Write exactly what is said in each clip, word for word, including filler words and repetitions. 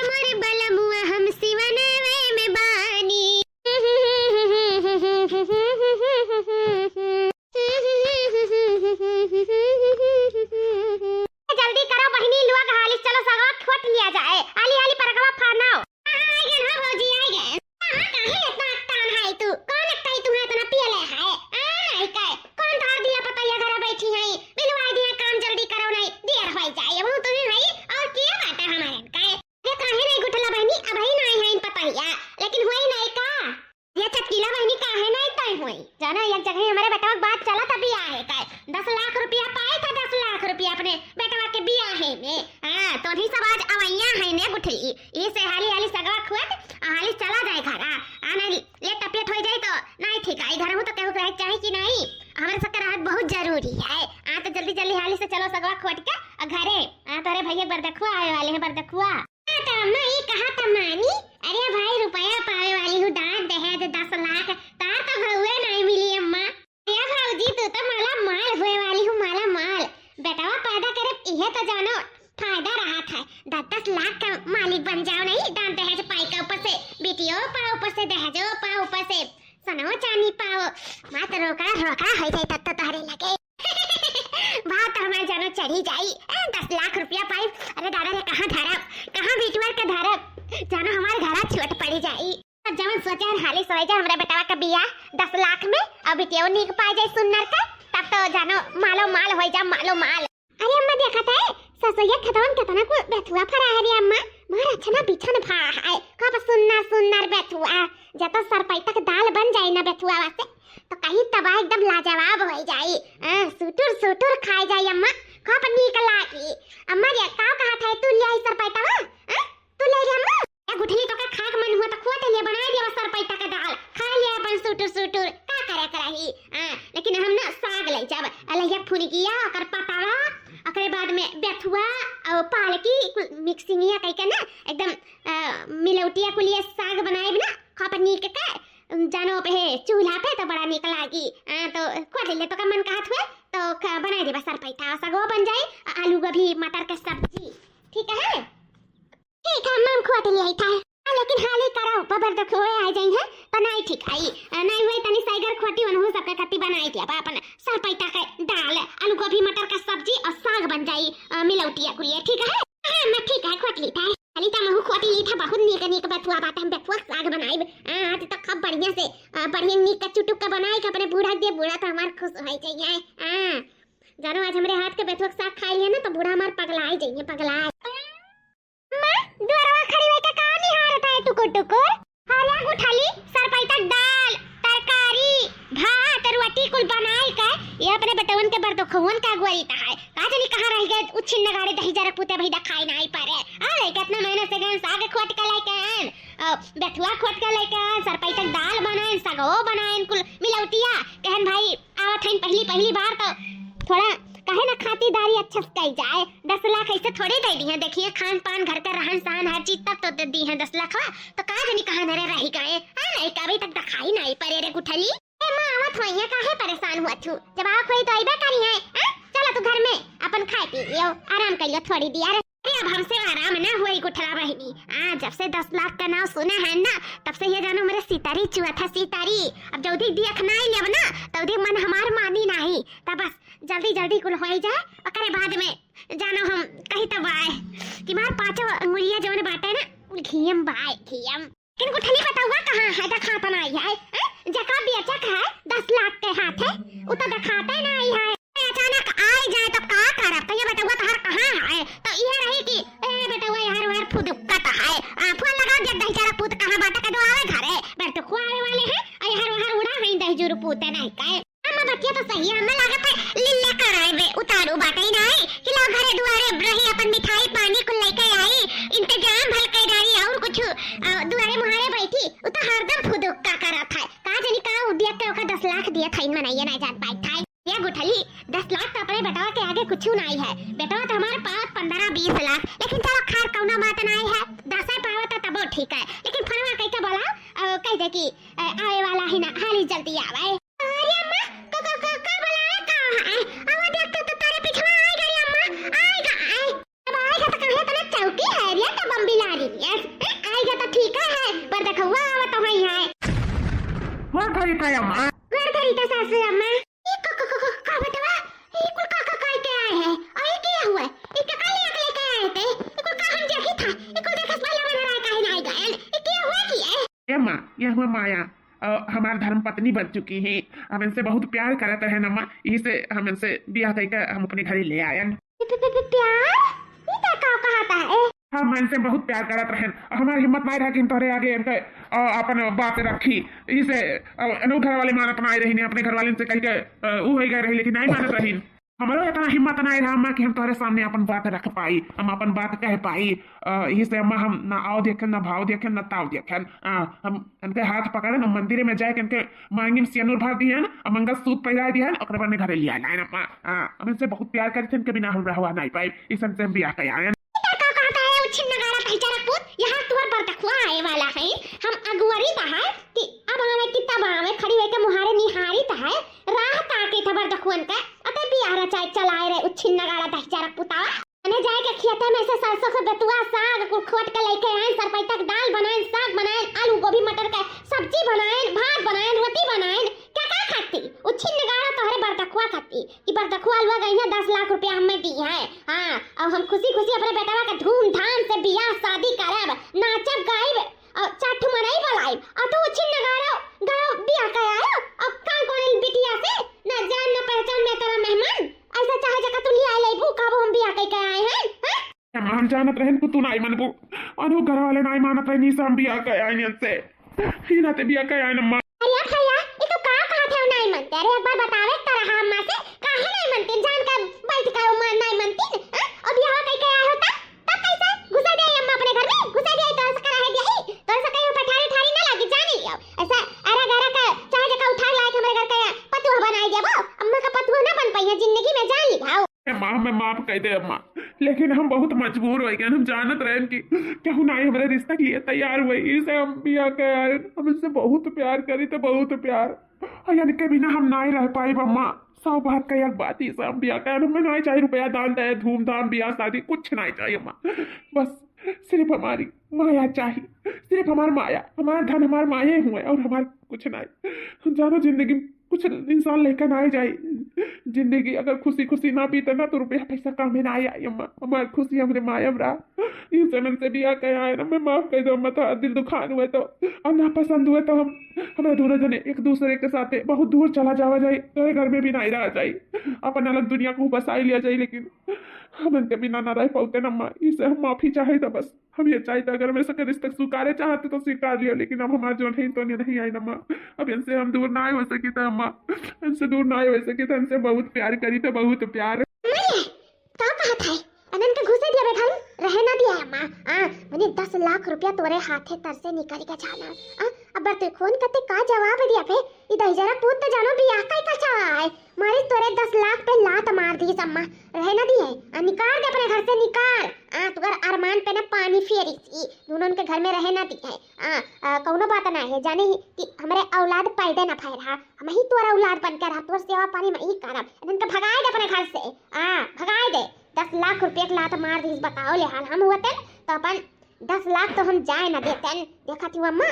हमरे बलमुआ हम सिवनवे में बानी। जल्दी करो बहिनी, लोग हाली चलो सगवा खोट लिया जाए। हाली हाली परगवा फानाओ। आ, आ गए ना भौजी, आ गए। अम्मा, काहे इतना अकतान है तू? कौन अकताई तुम्हें इतना पियले है? आ, नहीं कहे। कौन तार दिया पता ये घर बैठी है? बिलवाई दिया काम जल्दी करो नहीं। देर हो जाए। वो तुम्हें है और किया बात है हमारे का? ये काहे नहीं गुठला बहिनी? अब ही नहीं है इन पता ही है। लेकिन हुई नहीं का? ये चटकीला बहिनी काहे नहीं तय हुई? जाना एक जगह हमारे बेटवा के बात चला था बियाह है का? दस लाख रुपया पाए था, दस लाख रुपया अपने बेटवा के बियाह है में। हाँ, तो नहीं सब आज अवैया है ने गुठली। ये से हाली हाली सगवा खुआत, आ हाली चला जाए घरा। आ नहीं लेट तपियत हो जाए तो नहीं ठीक आई। घर हूँ तो केहू रहे चाहे कि नहीं, हमारे सबके रहत बहुत जरूरी है। आ तो जल्दी जल्दी हाली से चलो सगवा खोट के आ घरे। आ तोरे भैया बरदखुआ आवे वाले हैं, बरदखुआ। हाँ तो अम्मा ये कहा था मानी, अरे भाई रुपया पावे वाली हूँ, दान दहेज दस लाख, तार तो भौवे नहीं मिली अम्मा। या भौजी, तू तो माला माल होए वाली हूँ, माला माल। बेटवा पैदा करे, इहे तो जानो फायदा रहत है। दस दस लाख का मालिक बन जाओ नहीं, दान दहेज पाई का ऊपर से, बेटियों पा ऊपर से, दहेजो पा ऊपर से, सोनो चांदी पाओ। मत रोका, रोका हो जाए तब तो तोहरे लगे। भाव तो हमारे जानो चढ़ी जाई। ए, दस लाख रुपया पाई। अरे दादा रे, कहाँ धरब, कहाँ बिटुअर के धरब? जानो हमारे घरा छोट पड़ी जाई। अब जवन सोचे हन हाली सोए जा, हमरा बेटवा का बियाह दस लाख में, अब बिटियो नीक पा जाए सुन्नर का, तब तो जानो मालो माल होई जा, मालो माल। अरे अम्मा देखत है, ससुया खेतवन केतना कुल बेथुआ फरा है रे अम्मा, बड़ा अच्छा ना बिछन भा है, खूब सुन्नर सुन्नर बेथुआ, जब तो सरपैता के दाल बन जाई ना बेथुआ वास्ते, तो कहीं तबाह एकदम लाजवाब होई जाई। हाँ, सुटुर सुटुर खाई जाई अम्मा, खूब नीक लागी। अम्मा रे, का कहत है तू ले आई सरपैता, हाँ? हाँ? तू ले रे अम्मा। ए गुठली, तोका खाए के मन हुआ तो खुआ ले, बनाए दिया सरपैता का दाल, खा लिया अपन सुटुर सुटुर, का करे के रही? हाँ, लेकिन हम ना साग ले जाब, अलैया फुनगिया, ओकर पतावा, ओकरे बाद में बेथुआ और पालकी, कुल मिक्सिंगिया कह के ना एकदम, अ, मिलौटिया कुलिया साग बनाए ना, खूब नीक के, जानो पे चूल्हा पे तो बड़ा नीक लागी। हाँ, तो खुआ ले, तोका मन कहत हुए तो ख-, बनाए देबा सरपैता, सगो बन जाई, आ-, आलू गोभी मटर के सब्जी, ठीक है? ठीक है, अम्मा, हम खोट लिया था। हाँ, लेकिन हाली कराओ, बबर तो खोए आ जाई है, तो नहीं ठीक आई। अ, नहीं हुई तनी साइगर खोटी, उन्हों सबके खत्ती बनाई दिया, बा अपन सरपैता के दाल, आलू गोभी मटर का सब्जी और साग बन जाई, अ, मिलौटिया कुलिया, ठीक है? हाँ, अम्मा, ठीक है, खोट ली था। खाली तो महू खोट ली था, बहुत नीक नीक बेथुआ बात, हम बेथुआ साग बनाई। हाँ, आज तो खूब बढ़िया से, अ, बढ़िया नीक का चुटुक का बनाई के अपने बूढ़ा दे, बूढ़ा तो हमार खुश हो जाइए। हाँ, जानो आज हमरे हाथ के बेथुआ के साग खाई लिया ना, तो बूढ़ा हमार पगला ही जाइए, पगला। अम्मा, दुआरवा खड़ी होई के का निहारत है टुकुर टुकुर? अरे गुठली, सरपैता दाल, तरकारी, भात, रोटी कुल बनाई के ये अपने बेटवन के बरदखुअन का अगुवाई त है। का जानी कहाँ रह गए, उछिन नगाड़े दही जरा पूते भी दिखाई नहीं पड़े। अरे कितना मेहनत से गए साग खोट के लेके आन, अ, बेथुआ खोट के लेके आन, सरपैता दाल बनाए, सगो बनाए, कुल मिलौटिया। कहन भाई, आवत हईन पहली, पहली बार तो थोड़ा कहे ना खातिरदारी अच्छा से कई जाए। दस लाख ऐसे थोड़े दे दिए, देखिए खान पान, घर का रहन सहन, हर चीज तब तो दे दी है दस लाख वा, तो का जानी कहाँ नरे रह गए। हाँ, नहीं, अभी तक दिखाई नहीं पड़े रे गुठली। ए माँ, आवत होई है, काहे परेशान हुआ छू? जब आवत होई तो अइबे करी है। हाँ? चलो तू घर में अपन खाए पी लियो, आराम कर लियो थोड़ी देर। अरे अब हमसे आराम ना हुई गुठला बहिनी। आ, जब से दस लाख का नाम सुना है ना, तब से ये जानो मेरे सितारी चुआ था, सितारी। अब जल्दी दियख ना लेब ना, तब देख मन हमार मानी नहीं। तब बस जल्दी जल्दी कुल होई जाए, ओकरे बाद में जानो हम कही तब आए कि मार पाँचों अंगुलिया जौन बाटे ना, कुल घियम बाए, घियम। लेकिन गुठली बेटवा कहाँ है, दिखाता नहीं है, हैं? जका बेचक है दस लाख के हाथ है, उ तो दिखाते नहीं है। अचानक आई जाए तो का करब? तो ये बेटवा तोहार कहाँ है? तो ये रही कि ए बेटवा, यहाँ वहाँ फुदुकत है। आ, फोन लगा दे, दही जरा पूत कहाँ बाटे, कदो आवे घरे। बेटवा आवे वाले हैं, आ, यहाँ वहाँ उड़ा है दही जरू पूते नहीं का। अम्मा बतिया तो सही है, हमें लागत है लिल्ले कराए बे उतारू बाटे ही नहीं कि लोग घरे दुआरे रही, अपन मिठाई पानी कुल लेके आई, इंतजाम भल कर डाली और कुछ, अ, दुआरे मुहारे बैठी, उ तो हरदम फुदुक्का करत है। का जानी का उ देख के ओका दस लाख दिया था, इन मनैया ना जान पाए था। ये गुठली, दस लाख तो अपने बेटवा के आगे कुछ नहीं है। बेटवा तो हमारे पावत पन्द्रह बीस लाख, लेकिन चलो खैर कौनो बात नहीं है, दस पावत है तबो ठीक है, लेकिन फोनवा कह के बोला, अ, कह दे कि, अ, आवे वाला है ना, हाली जल्दी आवे। अरे अम्मा, का, का, का, का बोलावे का है? आवा देख तो, तो तारे पिछवा आए गा रे अम्मा, आए गा, आए। अब आए गा तो काहे इतना चौकी है रे, तो बम बिलारी है। का अम्मा? घर धरी का सासू अम्मा। ई का, का, का, का, का बेटवा? ई कुल का, का, का के आए हैं? और ई के हुआ? ई के का ले के आए थे? ई कुल का हम देखी था? ई कुल देखस वाला में रहा काहे ना गए? ई के हुआ की है? ए माँ, ये हुआ माया। अ, हमार धर्म पत्नी बन चुकी हैं। हम इनसे बहुत प्यार करत रहे न माँ, इसे हम इनसे ब्याह करके हम अपने घरे ले आयन। प्यार? ई का, का कहता है? हम इनसे बहुत प्यार करत रहन। हमार हिम्मत नाहीं रहा कि हम तोहरे आगे इनके, अ, अपन बात रखी। इसे, अ, अनु घर वाले मानत नाहीं रही, अपने घर वाले से कह के, अ, उ हो गए रही, लेकिन नाहीं मानत रही। हमरो इतना हिम्मत नाहीं रहा अम्मा कि हम तोहरे सामने अपन बात रख पाई, हम अपन बात कह पाई। अ, इसे अम्मा हम ना आओ देखेन, ना भाव देखेन, ना ताव देखेन। अ, हम इनके हाथ पकड़न, हम मंदिर में जाए के इनके मांगी में सिंदूर भर दिहन, अ, मंगलसूत्र पहिरा दिहन, ओकरे बाद में घरे लिया लाइन अम्मा। अ, हम इनसे बहुत प्यार करी थे, इनके बिना हम रहवा नाहीं पाई। इस इनसे हम ब्याह के आयन। ई का कहता है, उच्छिन नगाड़ा पहिचारा पूत, यहाँ तुहर बरदखुआ आए वाला है। हम अगुवरी त है कि अब आवे कि तब आवे, खड़ी होके मुहारे निहारी त है, राह ताके थे बरदखुअन के, अते बियाह रचाए चलाए रहे, उच्छिन नगाड़ा दहिचारा पुतावा। मने जाए के खेते में से सरसों के बेतुआ साग कुल खोट के लेके आए, सरपैता के दाल बनाए, साग बनाए, आलू गोभी मटर के सब्जी बनाए, भात बनाए, रोटी बनाए, का का खाती? उच्छिन नगाड़ा तोहरे बरदखुआ खाती, कि बरदखुआ अलुआ गई है, दस लाख रुपया हमें दी है। हाँ, और हम खुशी खुशी अपने बेटवा के धूमधाम से बियाह शादी करब, नाचब गाइब, और चार ठो मनई बुलाइब, और तू उच्छिन नगाड़ा गाओ बियाह के आयो, और कान कोने बिटिया से, ना जान ना पहचान में तेरा मेहमान, ऐसा चाहे जका तू लिया लेबू, कहबो हम बियाह के आए हैं, हैं? हम जानत रहन कि तू नाई मनबू, अनु घर वाले नाई मानत रहन, इसे हम बियाह के आए हैं से, ही नाते बियाह के आए अम्मा। अरे भैया, ये तो का कहत है नाई मनते? अरे एक बार बतावे तो रहा अम्मा से, काहे नाई मनते? जान के बैठ के अम्मा नाई मनती, हैं? और बियाह कई के आए हो तब, तब कैसे घुसा दे अम्मा अपने घर में? घुसा दे तो ऐसा करा है यही, तो ऐसा कहीं पठारी ठारी ना लगी, जान लियो। ऐसा अरा गरा का चाहे जका उठा लाए के हमरे घर का पतुआ बनाई देबो, अम्मा का पतुआ ना बन पाई है जिंदगी में, जान लियो। ए माँ, हमें माफ कर दे अम्मा, लेकिन हम बहुत मजबूर हो गए। हम जानत रहे कि केहू नाई हमरे रिश्ता के लिए तैयार हुए, इसे हम बियाह के आए। हम इनसे बहुत प्यार करी थे, बहुत प्यार। और इनके बिना हम नाई रह पाई अम्मा। सौ बात का एक बात, इसे हम बियाह के आए, हमें नाई चाहिए रुपया दान दे, धूमधाम बियाह शादी कुछ नाई चाहिए अम्मा। बस सिर्फ हमारी माया चाहिए, सिर्फ हमार माया, हमार धन हमार माया हुए और हमार कुछ नाई। हम जानो जिंदगी में कुछ इंसान लेकर ना जाए। जिंदगी अगर खुशी खुशी ना बीते ना, तो रुपया पैसा काम में ना आई अम्मा। हमार खुशी हमरे माया में रहा। इस जन्म से बियाह के आए ना, मैं माफ कर दो अम्मा, तो दिल दुखान हुए तो, और ना पसंद हुए तो हम, हमें दोनों जने एक दूसरे के साथ बहुत दूर चला जावा जाए, तो घर में भी नहीं रहा जाए, अपन अलग दुनिया को बसाई लिया जाए, लेकिन हम इनके बिना ना रह पाते ना अम्मा। इसे हम माफी चाहे था बस। हम ये चाहित अगर हम सबके रिश्ता स्वीकारे चाहते तो स्वीकार लियो, लेकिन अब हमार जौन है तो नहीं आई अम्मा। अब इनसे हम दूर ना हो सकी था अम्मा, इनसे दूर ना हो सकी था, इनसे बहुत प्यार करी था, बहुत प्यार। अम्मा रे, का कहत है? अनन के घुसे दिया बे घर, रहे ना दिया अम्मा। हाँ, मने दस लाख रुपया तोरे हाथे तर से निकल के जाना। हाँ, अब तू फोन करते का जवाब दिया बे? ई दहिजरा पूत तो जानो बियाह का ही कचा है। मारे तोरे दस लाख पे लात मार दीस अम्मा, रहे ना दिए। आ, निकाल दे अपने घर से, निकाल। आ, तुगर अरमान पे ना पानी फेरी सी, दोनों के घर में रहे ना दिए। आ, आ, कौनो बात ना है, जाने ही कि हमरे औलाद पैदा ना भय रहा, हम ही तोरा औलाद बन के रहा, तोर सेवा पानी हम ही करब। इनके भगाए दे अपने घर से, आ, भगाए दे। दस लाख रुपया के लात मार दीस, बताओ ले हाल हम हुआ तेन, तो अपन दस लाख तो हम जाए ना देते। देखा थी अम्मा,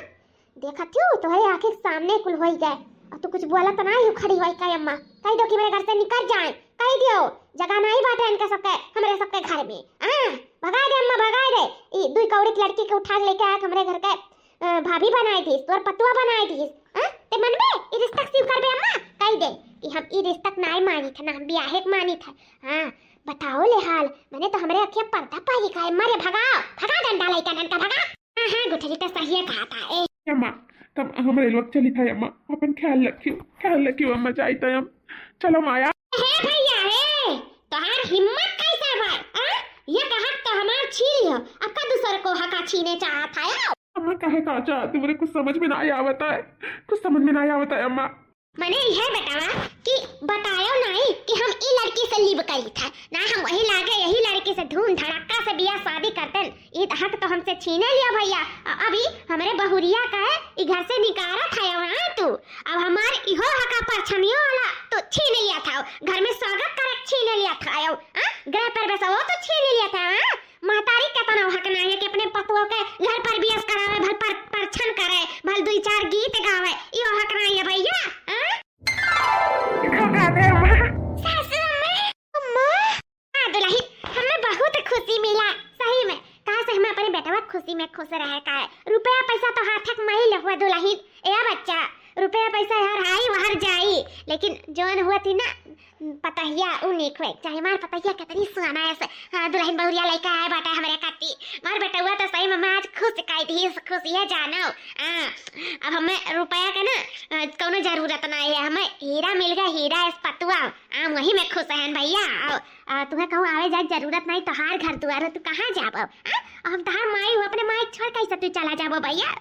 देखा थी, तोहरे आँखें के सामने कुल होई गए, और तू कुछ बोला तो ना ही खड़ी होई का अम्मा? कह दो कि मेरे घर से निकल जाए, कह दियो, जगह नहीं बाटे इनके सबके, हमरे सबके घर में। हाँ, भगाए दे अम्मा, भगाए दे। ई दुई कौड़ी की लड़की के उठा के लेके आके हमरे घर के, अ, भाभी बनाए दीस, तोर पतुआ बनाए दीस। हाँ, ते मन में ई रिश्ता स्वीकार बे अम्मा, कह दे कि हम ई रिश्ता नहीं मानी था, ना हम ब्याहे के मानी था। हाँ, बताओ ले हाल, मने तो हमरे अखिया पर्दा पाई का है। मारे भगाओ, भगा डंडा लइका नन का भगा। हाँ, हाँ, गुठरी तो सही है कहा था, ए। अम्मा, तब हमरे लोग चली था अम्मा, अपन ख्याल रखियो, ख्याल रखियो अम्मा, जाई तो हम। चलो माया। हे भैया, हे, तोहार हिम्मत कैसे भाई? आ? ये का हक तो हमार छीन लियो, अब का दूसर को हका छीने चाहत है? अम्मा, काहे का चाहत, तुमरे कुछ समझ में ना आवत है, कुछ समझ में ना आवत है अम्मा। मने यह बतावा कि बतायो नहीं कि हम ई लड़की से लिव करी था ना, हम वही लागे यही लड़की से धूम धड़ाका से बियाह शादी करतन। ई हक तो हमसे छीने लिया भैया। अ-, अभी हमरे बहुरिया का है, ई घर से निकारा था ना तू, अब हमार इहो हका परछमियों वाला तो छीन लिया था, घर में स्वागत करक छीन लिया था, हाँ? गृह प्रवेश वो तो छीन लिया था, हाँ? महतारी के तनाव हक नाही है कि अपने पतुओं के घर प्रवेश करावे, भल पर-, परछन करे, भल दुई चार गीत गावे, यो हक नाही है भैया। खुशी में खुश रहे का है। रुपया पैसा तो हाथ तक मइल हुआ दुलहिन। ए बच्चा, रुपया पैसा हर आई वहर जाई, लेकिन जौन हुआ थी ना पतहिया, उ नीक होए चाही। मार पतहिया कितनी सुहाना है से, हाँ, दुलहिन बहुरिया लइके आए बाटे हमरे खाती। मार बेटउआ तो सही में आज खुश काई दी, खुश ये जानो। हाँ, अब हमें रुपया के ना, अ, कौनो जरूरत नहीं है, हमें हीरा मिल गया, हीरा इस पतुआ। आ, वही में खुश हन भइया। आ, आ, तुहे कहूँ आवे जाए जरूरत नहीं, तोहार घर दुआर हो, तू कहाँ जाब अब? आ, हम तोहार माई हूँ, अपने माई छोड़ कैसे तू चला जाबो भइया?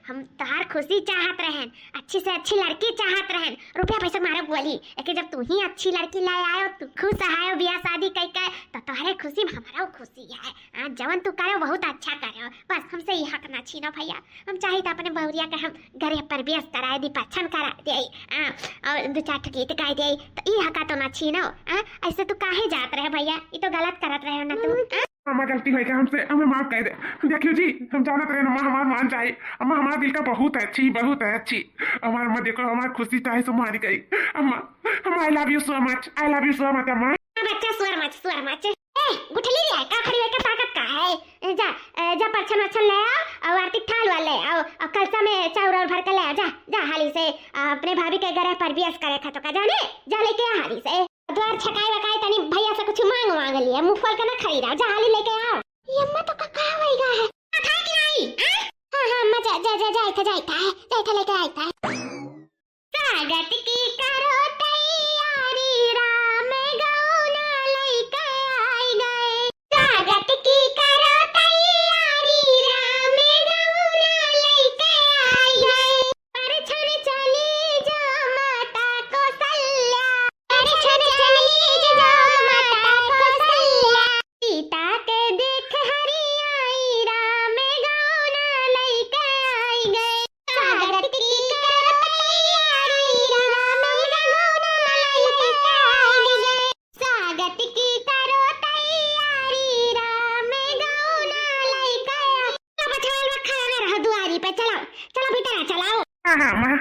हम तोहार खुशी चाहत रहन, अच्छी से अच्छी लड़की चाहत रहन, रुपया पैसा मारे बोली। एके जब तू ही अच्छी लड़की लाए आयो, तू खुश आयो बियाह शादी कई के, तो तोहरे खुशी में हमारा खुशी है। आ, जवन तू करो बहुत अच्छा करो, बस हमसे ई हक ना छीनो भइया। हम चाही तो अपने बहुरिया के हम घरे प्रवेश कराए दी, पच्छन करा दे, आ, और दो चार ठो गीत गाए दे, तो ई हका तो ना छीनो। आ, ऐसे तू काहे जात रहे भइया? ई तो गलत करत रहे ना तू। आ? अम्मा, गलती होइगा हमसे, हमें माफ कर दे। देखियो जी, हम जानत रहे अम्मा हमार मान जाए। अम्मा हमार दिल का बहुत अच्छी, बहुत अच्छी। हमार अम्मा देखो, हमार खुशी चाहे सो मारी गई। अम्मा, हम I love you so much, I love you so much अम्मा। बच्चा, सुअर मच, सुअर मच। ए, गुठली रे, का खड़ी होइके ताकत का है? ए, जा, ए, जा, परछन वरछन ले आओ, और आरती थाल वाल ले आओ, और कलसा में चाउर और भर के ले आओ, जा, जा, हाली से, आ, अपने भाभी के घरे प्रवेश करे खा तो का जाने, जा लेके आ हाली से। द्वार छकाई वकाई तनी भइया से कुछ मांग वांग लिए, मुंह खोल के ना खड़ी रहो, जा हाली लेके आओ। ये अम्मा तो का, का होइगा है? आ, था कि नहीं? आ? हाँ, हाँ, अम्मा, जा, जा, जा, जा, इथे, जा, इथे, जा, इथे लेके आ, इथे। स्वागत की करो तैयारी, राम गौना लइके आई गए। स्वागत की करो तैयारी, राम गौना लइके आई गए। परछन चली जो माता कौशल्या, परछन चली जो माता कौशल्या। सीता के देख हरि आई, राम गौना लइके आई गए। स्वागत की करो तैयारी, राम गौना लइके आई गए। स्वागत की करो तैयारी, राम गौना लइके आई। चलो बचवा लोग, खड़ा ना रहो दुआरी पे, चलो, चलो भीतर आ, चलाओ। हाँ, हाँ, माँ।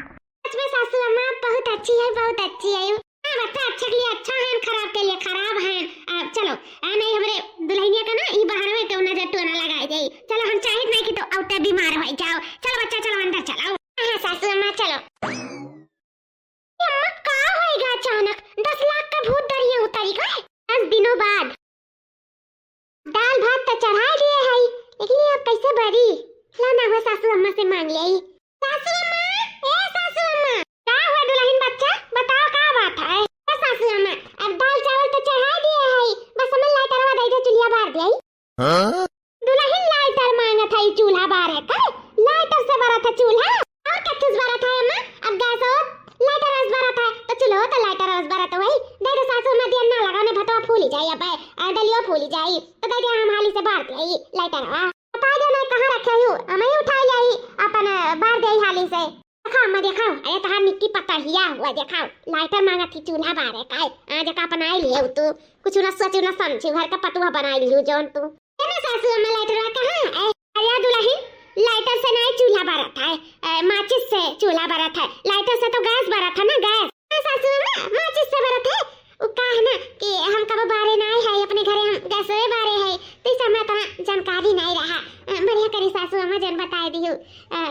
सच में सासू अम्मा बहुत अच्छी है, बहुत अच्छी है। हाँ, बच्चा अच्छे के लिए अच्छा है, खराब के लिए खराब है। आ, चलो, आ नहीं हमरे दुल्हनिया का ना ई बहरवे के नजर टोना लगाए जाई। चलो, हम चाहित नहीं कि तो औते बीमार हो जाओ। चलो बच्चा, चलो अंदर चलो। हाँ, हाँ, सासू अम्मा, चलो। ये अम्मा का होइगा अचानक? दस लाख का भूत दरिये उतरी गए। दस दिनों बाद। दाल भात तो चढ़ाए दिए हई, लेकिन ये अब कैसे बरी? ला ना हुआ सासू अम्मा से मांग ले। सासू अम्मा, ए सासू अम्मा। का हुआ दुल्हन बच्चा? बताओ का बात है? ए सासू अम्मा, अब दाल चावल तो चढ़ाए दिए हई, बस हमें लाइटरवा दे दे, चुल्हिया बार दे। हाँ? दुल्हन लाइटर मांगत है, चूल्हा बारे का? लाइटर से बरत है चूल्हा? और कथी से बरत है अम्मा? अब गैस हो, लाइटर से बरत है, तो चूल्हो तो लाइटर से बरत है। वही दे दे सासू अम्मा, दिया ना लगाने, भतवा फूली जाई, अब आ, दलियो फूली जाई, तो दे दे हम हाली से बार दे लाइटरवा। बता दे ना कहाँ रखे हूँ, हम ही उठा ले आई अपन, बार दे हाली से। देखा अम्मा, देखा, अरे तहार निक्की पतहिया हुआ, देखा, लाइटर मांगत ही, चूल्हा बारे का है। आ, देखा, अपनाई लिए तू, कुछ ना सोची ना समझी, घर का पतुआ बनाई लियो जौन तू। ए ना सासू अम्मा, लाइटरवा कहाँ है? अरे दुल्हन, लाइटर से नहीं चूल्हा बरत है, ए, माचिस से चूल्हा बरत है। लाइटर से तो गैस बरत है ना, गैस। हाँ सासू अम्मा, माचिस से बरत है। उ का है ना कि हम कबो बारे नहीं है, अपने घरे हम गैसवे बारे है, तो इसे हमें इतना जानकारी नहीं रहा। अ, बढ़िया करी सासू अम्मा जन बताए दियो। अ,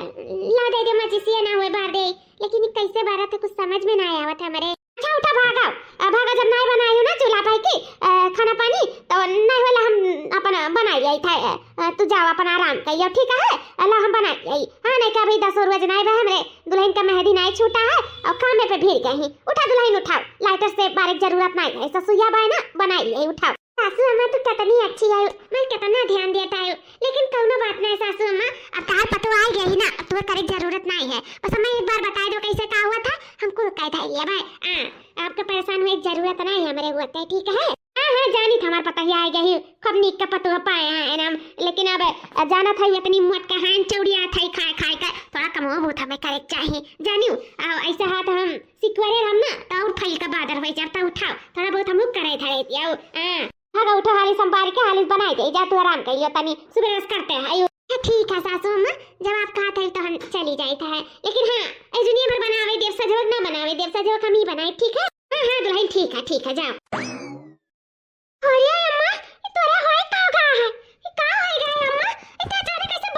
ला दे दे माचिसिया ना हुए बार दे, लेकिन ये कैसे बरत है, कुछ समझ में नहीं आवत है हमरे। अच्छा उठा भागो, अ, भागो, जब नहीं बनाई हो ना चूल्हा पे की, अ, खाना पानी, तो नहीं होला, हम अपन बनाई आई था। अ, तू जाओ अपन आराम करियो, ठीक है? अल्लाह हम बनाई आई। हाँ, नहीं का अभी दस रोज नहीं बा हमरे, दुल्हन का मेहंदी नहीं छूटा है और कामे पे भिड़ गई ही। उठा दुल्हन उठाओ, लाइटर से बारे के जरूरत नहीं है, ससुइया बाय ना, बनाई आई, उठाओ। सासू अम्मा तू कितनी अच्छी है, मैं कितना ध्यान देता है, लेकिन कौनो बात नहीं सासू अम्मा, अब तहार पतोह आ गई ना, अब तुम्हें करे के जरूरत नहीं है। बस हमें एक बार बता दो कैसे का हुआ था, हमको कह दे ये भाई। हाँ, आपका परेशान हुए के जरूरत नहीं है, हमरे हुआ थे, ठीक है? हाँ, हाँ, जानी था हमार पतोहिया आ गई, खूब नीक का पतोह पाए हैं ना, लेकिन अब जाना था इतनी मोट का हाथ चौड़िया था खाए खाए का, थोड़ा कमो बहुत हमें करे के चाहिए, जानियो। आ, ऐसे हाथ हम सिकुरे रहम ना, तो और फैल का बादर हो जाता, उठाओ, थोड़ा बहुत हम लोग करे धरे दिया। हाँ। भागा उठो, हाली संभार के हाली बनाई दे, जा तू आराम कर लियो तनी, सुबह रस करते हैं। आयो। हाँ, ठीक है सासू अम्मा, जब आप कहा थे तो हम चली जाए थे, लेकिन हाँ, ए दुनिया भर बनावे देव सजोग ना बनावे, देव सजोग हम ही बनाए, ठीक है? हाँ, हाँ दुल्हन, ठीक है, ठीक है, जाओ। अरे अम्मा, ये तोरा होए का हो गया है? ये का हो गया है अम्मा? इतना अचानक कैसे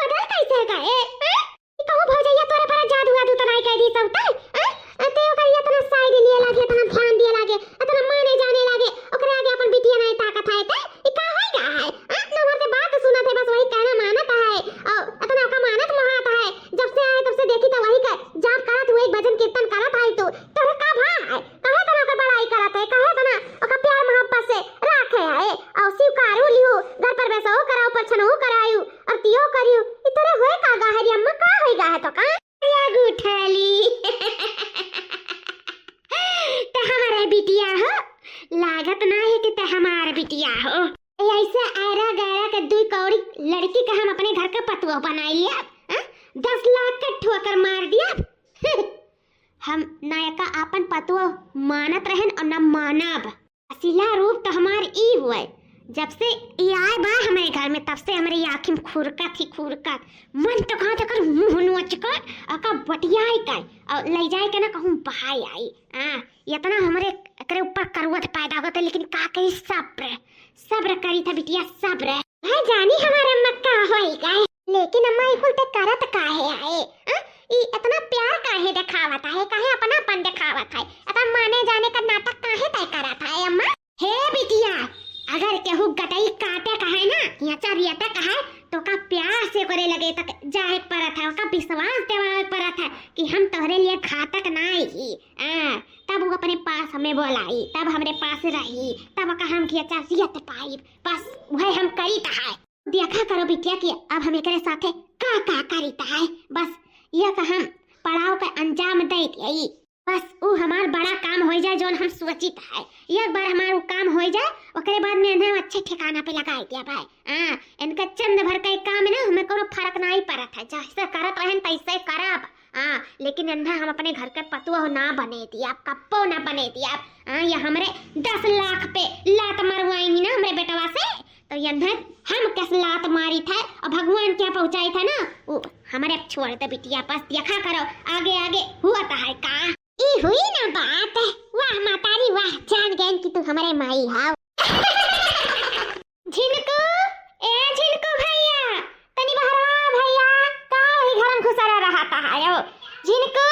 तो बनाई लिया, हाँ? दस लाख का ठोकर मार दिया। हम ना एका आपन पतोह मानत रहन और ना मानब। असिला रूप तो हमार ई हुए, जब से ई आए बा हमरे घर में, तब से हमरे ई आँखी में खुरकत ही खुरकत। मन तो कहाँ तकर मुँह नोच कर, ओका बटियाए के और ले जाए के ना कहूँ बहाए आई। हाँ, इतना हमरे एकरे ऊपर करुवत पैदा होता, लेकिन का कही, सब्र, सब्र करी था बिटिया, सब्र। है जानी हमार अम्मा का होई गए, लेकिन अम्मा ई कुल ते करत काहे आए? आ? ई इतना प्यार काहे देखावत है, काहे अपनापन देखावत है, इतना माने जाने का नाटक काहे तय करत है अम्मा? हे बिटिया, अगर केहू गटई काटे कहे ना, या चरियते कहे, तो का प्यार से करे लगे तक जाए परत है, ओका विश्वास देवाए परत है कि हम तोहरे लिए घातक ना ही। आ, तब वो अपने पास हमें बोलाई, तब हमरे पास रही, तब ओका हम खिया चरियत पाई। बस वह हम करी है। देखा करो बिटिया कि अब हम एकरे साथे का का करीत है। बस ये का हम पड़ाव का अंजाम दे दिए। बस ऊ हमार बड़ा काम हो जाए जौन हम सोचित है। एक बार हमार ऊ काम हो जाए, ओकरे बाद में इन्हें अच्छे ठिकाना पे लगाए दिया भाई। हाँ, इनका चंद भर का एक काम है ना, हमें कोनो फर्क नहीं पड़त है, जैसे करत रहन तैसे करब। हाँ, लेकिन इन्हें हम अपने घर के पतोह ना बने दिया, कप्पो ना बने दिया। हाँ, ये हमरे दस लाख पे लात मरवाएंगी ना हमरे बेटवा से, तो यन्हे हम कस लात मारी था और भगवान क्या पहुँचाई था ना, वो हमारे अब छोड़ दे बिटिया, बस देखा करो आगे आगे हुआ तो है का। ई हुई ना बात, वाह मातारी वाह, जान गए कि तू हमारे माई हाव। झिनकू, ए झिनकू भैया, तनी बहरवा भैया, का वही घर में घुसरा रहता है ओ झिनकू?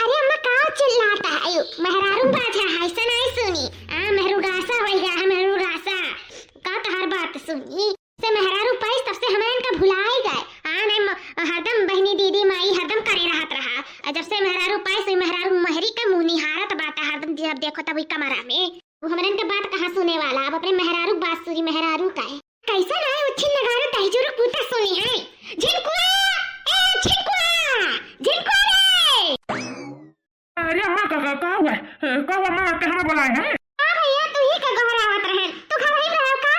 अरे अम्मा, का चिल्लाता है? मेहरारू बाझा है, से नहीं सुनी। आ, मेहरू गासा होई गया है, मेहरू गासा। का तहार बात सुनी? से मेहरारू पाइस, तब से हमें इनका भुलाई गए। आ, नहीं म-, हरदम बहनी, दीदी, माई हरदम करे रहत रहा। और जब से मेहरारू पाइस, वही मेहरारू महरी के मुँह निहारत बाटा हरदम, जब देखो तब वही कमरा में। वो हमरे इनके बात कहाँ सुने वाला, अब अपने मेहरारू बात सुनी, मेहरारू का है। कैसे ना है उच्छिन नगारा तहजुर कूता सुनी है। झिनकुआ, ए झिनकुआ, झिनकुआ रे। अरे अम्मा, का, का, का हुआ है? का हुआ अम्मा, आपके हमें बुलाए हैं? हाँ भैया, तू ही का गोहरावत रहे, तू घर ही में रहो का?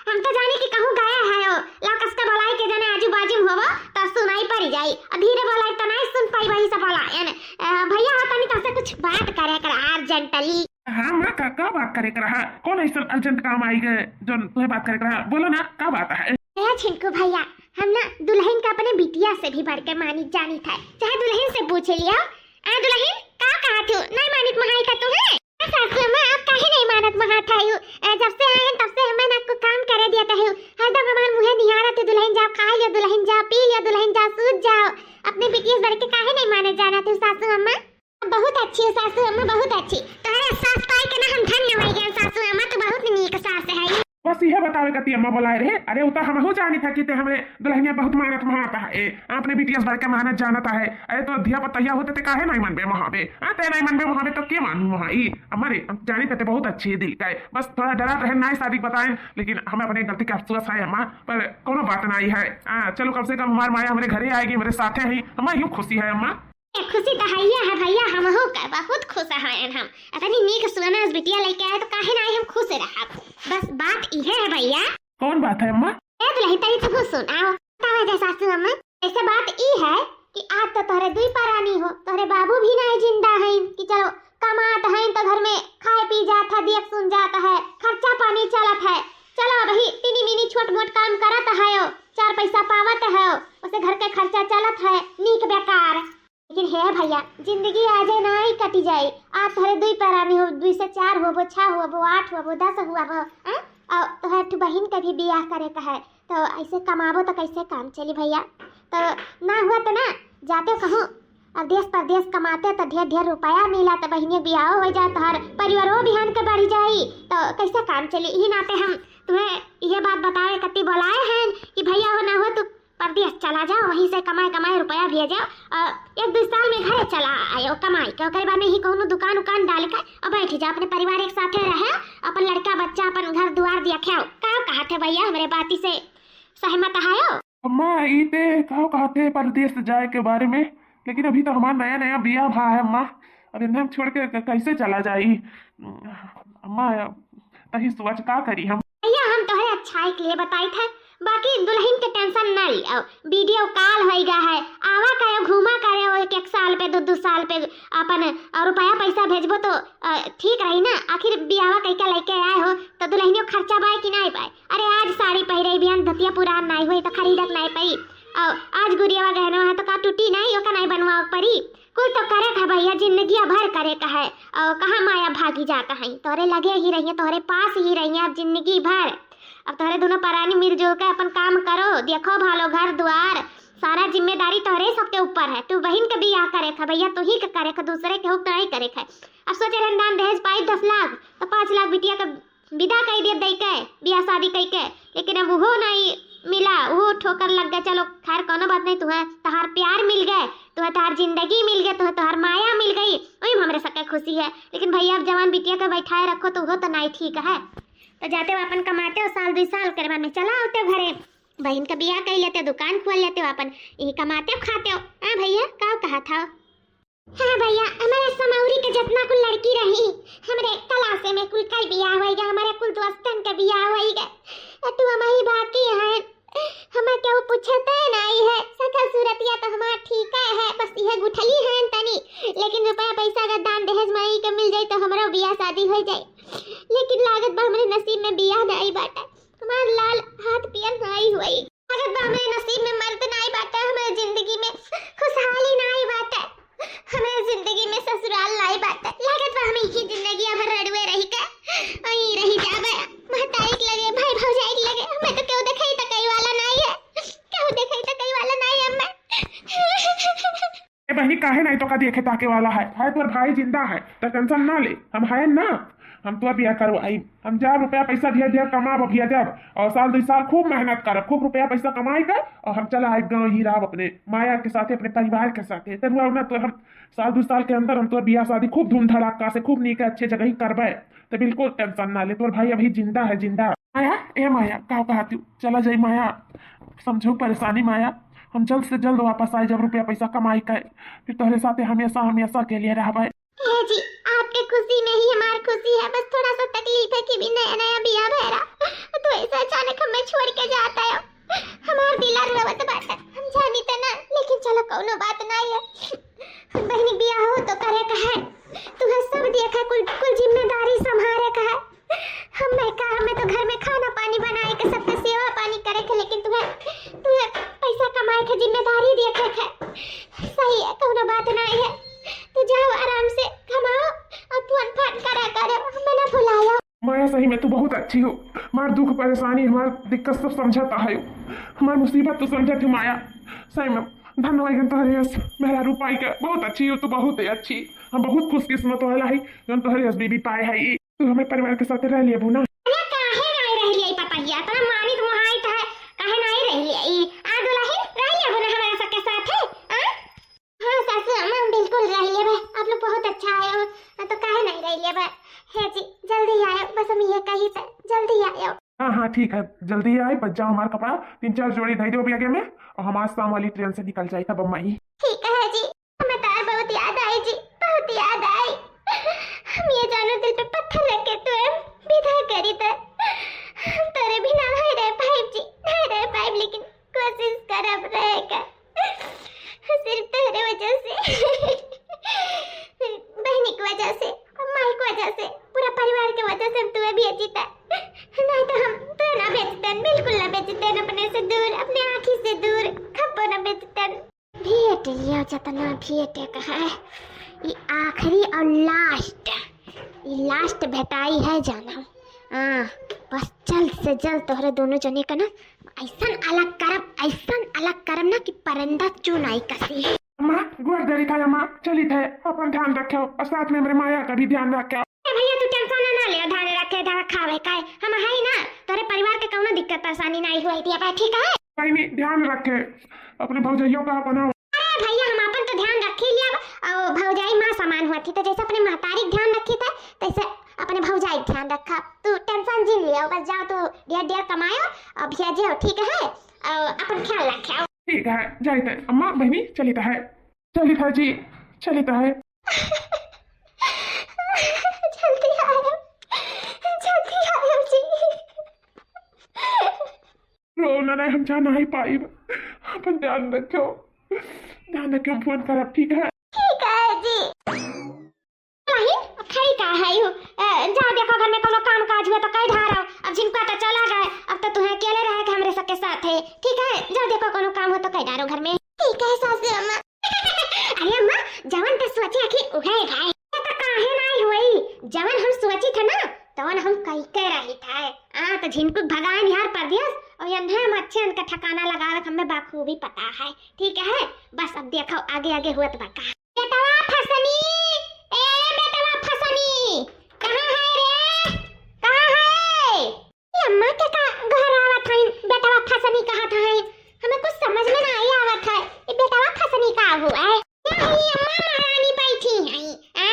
हम तो जाने कि कहूँ गया है ओ, ला कस का बुलाए के जाने आजू बाजू में होवो, तो सुनाई पड़ जाई, और धीरे बुलाए तो नहीं सुन पाई, वही से बुलाए ने। अ, भैया हो तनी तोसे कुछ बात करे कर urgently। हाँ माँ, का, का बात करे कर रहा? कौन ऐसा urgent काम आई गए जो तुम्हें बात करे कर रहा? बोलो ना, का बात है? ए झिनकू भैया, हम ना दुल्हन का अपने बिटिया से भी बढ़ के मानी जानी था, चाहे दुल्हन से पूछ लिया। आ दुल्हन, का कहा थू? नहीं मानित महाई का तू है? ए सासू अम्मा, आप काहे नहीं मानत महा था यू? ए, जब से आए हैं तब से हमें ना को काम करे दिया था यू। हरदम हमार मुँहे निहारा थू, दुल्हन जाओ खा लियो, दुल्हन जाओ पी लियो, दुल्हन जाओ सूत जाओ। अपने बिटिया से बढ़ के काहे नहीं माने जाना थू सासू अम्मा? बहुत अच्छी हो सासू अम्मा, बहुत अच्छी। तोहरे सास पाई के ना हम धन्य हो गए सासू अम्मा, तू बहुत नीक सास है। बस यह बतावे कती अम्मा बुलाए रहे। अरे उ तो हमहू जानी था कि ते हमरे दुल्हनिया बहुत मानत महाता है, ए, अपने बिटिया से बढ़ के मानत जानता है। अरे तो धिया पतहिया होते ते काहे नहीं मनबे महाबे? हाँ, ते नहीं मनबे महाबे तो के मानू महाई? अम्मा रे, हम जानी थे ते बहुत अच्छी है दिल का है, बस थोड़ा डरा रहे ना शादी बताए, लेकिन हमें अपने गलती का अफसोस है अम्मा, पर कोनो बात नहीं है। हाँ, चलो कम से कम हमार माया हमरे घरे आएगी, हमरे साथे ही, हमें यूँ खुशी है अम्मा। ए, खुशी तो हइया है भैया, हमहू का बहुत खुश हैं हम। इतनी नीक सुनस बिटिया लेके आए तो काहे ना हम खुश रहब। बस बात इहे है भैया। कौन बात है अम्मा? ए दुल्हन तनी तू सुनाओ। का वजह सासू अम्मा? ऐसे बात ई है कि आज तो तोहरे दुई परानी हो, तोहरे बाबू भी नहीं जिंदा हैं कि चलो कमात हैं तो घर में खाए पी जात है, देख सुन जात है, खर्चा पानी चलत है। चलो वही तीनी मीनी छोट मोट काम करत है, चार पैसा पावत है, उसे घर के खर्चा चलत है, नीक बेकार। लेकिन हे भैया, जिंदगी आजे नाई कटी जाई। आज तोहरे दुई परानी हो, दुई से चार होबो, छह होबो, आठ होबो, दस होबो, हैं? और तोहरे ठू बहिन के भी बियाह करे का है, तो ऐसे कमाबो तो कैसे काम चली भैया? तो ना हुआ तो ना, जाते कहूँ अब देश परदेश कमाते तो ढेर ढेर रुपया मिला, तो बहिनिया बियाहो हो जाए, तोहर परिवारो बिहान के बढ़ जाई, तो कैसे काम चली? यही नाते हम तुम्हें ये बात बतावे कती बुलाए हैं कि भैया हो ना हो, तू परदेस चला जाओ, वहीं से कमाए कमाए रुपया भेजो और एक दो साल में घरे चला आयो कमाई के, ओकरे बाद में ही कौनो दुकान उकान डाल के और बैठ जाओ, अपने परिवार एक साथे रहे, अपन लड़का बच्चा, अपन घर दुआर दिया खाओ। का कहत है भैया, हमरे बाती से सहमत आयो? अम्मा, ई ते का कहत है परदेस जाए के बारे में, लेकिन अभी तो हमार नया नया बियाह भा है अम्मा, अब इन्हें हम छोड़ के क-, कैसे चला जाई अम्मा? तही सोच का करी हम। भैया, हम तोहरे अच्छाई के लिए बताई थे, बाकी दुलहिन के tension ना लियो, video call होइगा है, आवा करेउ, घूमा करेउ, एक एक साल पे, दो दो साल पे अपन, और रुपया पैसा भेजबो तो अ, ठीक रही ना। आखिर बियाहवा कइके लइके आए हो तो दुलहिनियो खर्चा बाय कि नाई बाय? अरे आज साड़ी पहिरे बिहान धतिया पुरान नाई होई तो खरीदक नाई पाई। और आज गुरियावा गहनवा है तो का टूटी नाई, ओका नाई बनवाओ परी? कुल तो करे का भैया, जिंदगिया भर करे का है। और कहाँ माया भागी जाता है, तोहरे लगे ही रहिए, तोहरे पास ही रहिए अब जिंदगी भर। अब तोहरे दोनों परानी मिलजुल के अपन काम करो, देखो भालो घर द्वार, सारा जिम्मेदारी तोहरे सबके ऊपर है। तू बहिन के बियाह करे का भैया, तू ही के करे का, दूसरे के हुक नाई करे का। अब सोचे रहन दान दहेज पाई दस लाख, तो पाँच लाख बिटिया के विदा कई दिया दई के, बियाह शादी कई के, लेकिन अब उहो नहीं मिला, उहो ठोकर लग गए। चलो खैर कोनो बात नहीं, तुहे तहार प्यार मिल गए, तुहे तहार जिंदगी मिल गए, तुहे तहार माया मिल गई, वही में हमरे सबके खुशी है। लेकिन भैया अब जवान बिटिया के बैठाए रखो तो उहो तो नहीं ठीक है। तो जाते हो अपन कमाते हो, साल दो साल के बाद में चला आते हो घरे, बहन का बियाह कर लेते हो, दुकान खोल लेते हो अपन, यही कमाते हो खाते हो। हाँ भैया, का कहा था? हाँ भैया, हमारे समौरी के जितना कुल लड़की रही, हमरे क्लासे में कुल कई बियाह होई गए, हमारे कुल दोस्तन के बियाह होई गए। अ, तू हम ही बाकी हैं, हमें केहू पूछते नहीं है। सका सूरतिया तो हमार ठीक है, बस यह गुठली है तनी, लेकिन रुपया पैसा अगर दान दहेज माई के मिल जाई तो हमरो बियाह शादी हो जाई। लेकिन लागत बा हमरे नसीब में बियाह नहीं बाटे, हमार लाल हाथ पियर नहीं हुई। लागत बा हमरे नसीब में मर्द नाई बाटे, हमरे जिंदगी में खुशहाली नाई बाटे, हमरे जिंदगी में ससुराल नाई बाटे। लागत बा हम यही जिंदगी अब रड़ुए रही के वहीं रही जाबे। महतारी के लगे, भाई भौजाई के लगे, हमें तो केहू देखाई तकाई वाला नाई है, केहू देखाई तकाई वाला नाई है हमें। ए बहनी, काहे नहीं तो का देखे ताके वाला है? है तोर भाई जिंदा है, तो tension ना ले, हम हैं ना, हम तो बियाह करवाई। हम जब रुपया पैसा ढेर ढेर कमाब, भेजब, और साल दो साल खूब मेहनत करब, खूब रुपया पैसा कमाई कर, और हम चला आइब गाँव ही रहब अपने माया के साथे, अपने परिवार के साथे। तो रुआ ना, तो हम साल दो साल के अंदर हम तो बियाह शादी खूब धूम धड़ाका से, खूब नीक अच्छे जगह ही करबे। तो बिल्कुल tension ना ले, तोर भाई अभी जिंदा है, जिंदा। माया, ए माया, का कहा तू? चला जाई माया, समझो परेशानी माया, हम जल्द से जल्द वापस आए जब रुपया पैसा कमाई के, फिर तोहरे साथे हमेशा हमेशा के लिए रहबे। ए जी, आपके खुशी में ही हमार खुशी है, बस थोड़ा सा तकलीफ है कि भी नया नया बियाह भैरा, तो ऐसे अचानक हमें छोड़ के जाता है। हमार दिल रोवत बाटे, हम जानी त ना, लेकिन चलो कौनो बात ना है। हम बहनी बियाह हो तो करे का है, तुम्हें सब देखा, कुल कुल जिम्मेदारी संभारे का है। हमें का, हमें तो घर में खाना पानी बनाए के, सबके सेवा पानी करे के, लेकिन तुम्हें तुम्हें पैसा कमाए के जिम्मेदारी देखे के। सही है, कौनो बात ना है, तू जाओ आराम से कमाओ और फोन फान करा करो, हमें ना भुलायो। माया, सही में तू बहुत अच्छी हो, हमार दुख परेशानी, हमार दिक्कत सब समझत है, हमार मुसीबत तू समझत हो माया। सही में धन्यवाद जन तोहरे यस मेहरारू पाई के, बहुत अच्छी हो तू, बहुत ही अच्छी। हम बहुत खुशकिस्मत वाला है जन तोहरे यस बीबी पाए है। तू हमें परिवार के साथ रह लेबू ना? अरे काहे नहीं रह लिए पपहिया, इतना मानित मोहाइत है, काहे नहीं रह लिए? ई आ दुलहिन रह लेबू ना हमारे सबके साथ है? आ? हाँ सासू अम्मा, हम बिल्कुल रह लेबे, आप लोग बहुत अच्छा आए हो, तो काहे नहीं रह लेबे? हे जी, जल्दी आयो, बस हम ये कही थे, जल्दी आयो। हाँ हाँ ठीक है, जल्दी आए, बच जाओ हमार कपड़ा, तीन चार जोड़ी धई दो बैगे में, और हम आज शाम वाली ट्रेन से निकल जाए तब अम्मा ही। ठीक है जी, हमें तार बहुत याद आई जी, बहुत याद आई। हम ये जानो दिल पे पत्थर रख के तू हम विदा करी थे, हम तोरे बिना नहीं रह पाइब जी, नहीं रह पाइब, लेकिन कोशिश करब रहे का। सिर्फ तोहरे वजह से, बहनी की वजह से, माई की वजह से, पूरा परिवार के वजह से हम तुम्हें भेजी थे। नहीं तो हम तो ना भेजते, बिल्कुल ना भेजते अपने से दूर, अपने आँखी से दूर, खप्पो ना भेजते। भेट लियो जितना भेटे का है, ये आखिरी और last, ये last भेटाई है जानम। हाँ, बस जल्द से जल्द तोहरे दोनों जने का ना ऐसन अलग करब, ऐसन अलग करब ना कि परिंदा चुनाई कसी। अम्मा, गोड़ धरी था अम्मा, चली थे, अपन ध्यान रखो और साथ में हमरे माया का भी ध्यान रखो। ए भैया, तू tension ना ले, ध्यान रखे, ध्यान रखावे का है। हम है ना, तोरे परिवार के कौनो दिक्कत परेशानी नहीं हुई थी, अब ठीक है? बहनी, ध्यान रखे, अपने भौजैयों का बनाओ। अरे भैया, हम अपन तो ध्यान रख ही लिया, और भौजाई माँ समान हुआ थी, तो जैसे अपने महतारी के ध्यान रखी थे, तैसे अपने भौजाई के ध्यान रखा। तू tension जिन लियो, बस जाओ तू ढेर ढेर कमायो और भेजो, ठीक है? और अपन ख्याल रखे। ठीक है, जाइत है अम्मा, बहनी, चलित है, चलित है जी, चलित है। जल्दी आयो, जल्दी आयो जी। तो ना, ना, हम जा नाहीं पाइब। अपन ध्यान रखियो, ध्यान रखियो, फोन करब, ठीक है? ठीक है जी। नहीं, अब खड़ी का है यू? अ, जाओ देखो घर में कोनो काम काज हुआ तो कह डारो। अब झिनकुआ तो चला गए, अब तो तुहें अकेले रहे के हमरे सबके साथ है, ठीक है? जाओ देखो कोनो काम हो तो कह डारो घर में। ठीक है सासू अम्मा। अरे अम्मा, जवन तो सोचे आखिर उहे है। ये तो काहे नाहीं होई, जवन हम सोची था ना, तवन हम कई के रही था। आ तो झिनकू भगान यार परदेस, और यन्हे हम अच्छे उनका ठिकाना लगावे के हमें बखूबी पता है, ठीक है? बस अब देखो आगे आगे हुआ तो बका। बेटवा फसनी, ए बेटवा फसनी, कहाँ है रे? कहाँ है? ये अम्मा के का घर आवत है, बेटवा फसनी कहत है? हमें कुछ समझ में नाहीं आवत है, ये बेटवा फसनी का हुआ है? क्या है ये अम्मा, महारानी बैठी है? आ,